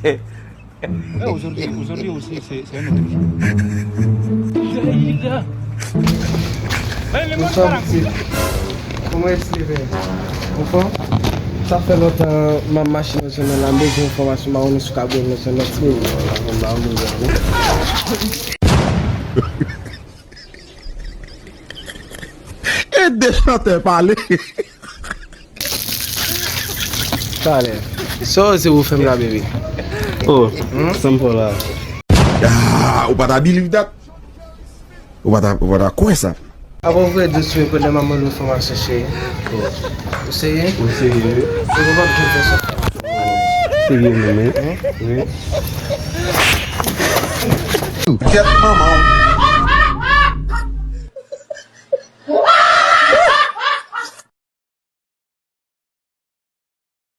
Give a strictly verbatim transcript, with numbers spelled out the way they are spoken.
Eh, aujourd'hui, aujourd'hui aussi, c'est c'est un autre jour. Bonsoir, pitit. Kòman w leve? Anfòm? Sa fè lontan m ap mache nan zòn nan la, m bezwen enfòmasyon, m pa konnen si w ka ba m nan zòn nan, ti bebe. E de chantè pale. Talè. Sa w oze ou fè m la, bebe? Oh, hmm? Sa m fè w la? Ah, ou pa ta believe that? Ou pa ta, ou pa ta kwè sa? Apa w vle di w sou yo pandan m ap mande w enfòmasyon, cheri? Ou serye? Ou serye? Ou pa p janm fè sa. Serye menm, wi. Wi. Kèt manman w.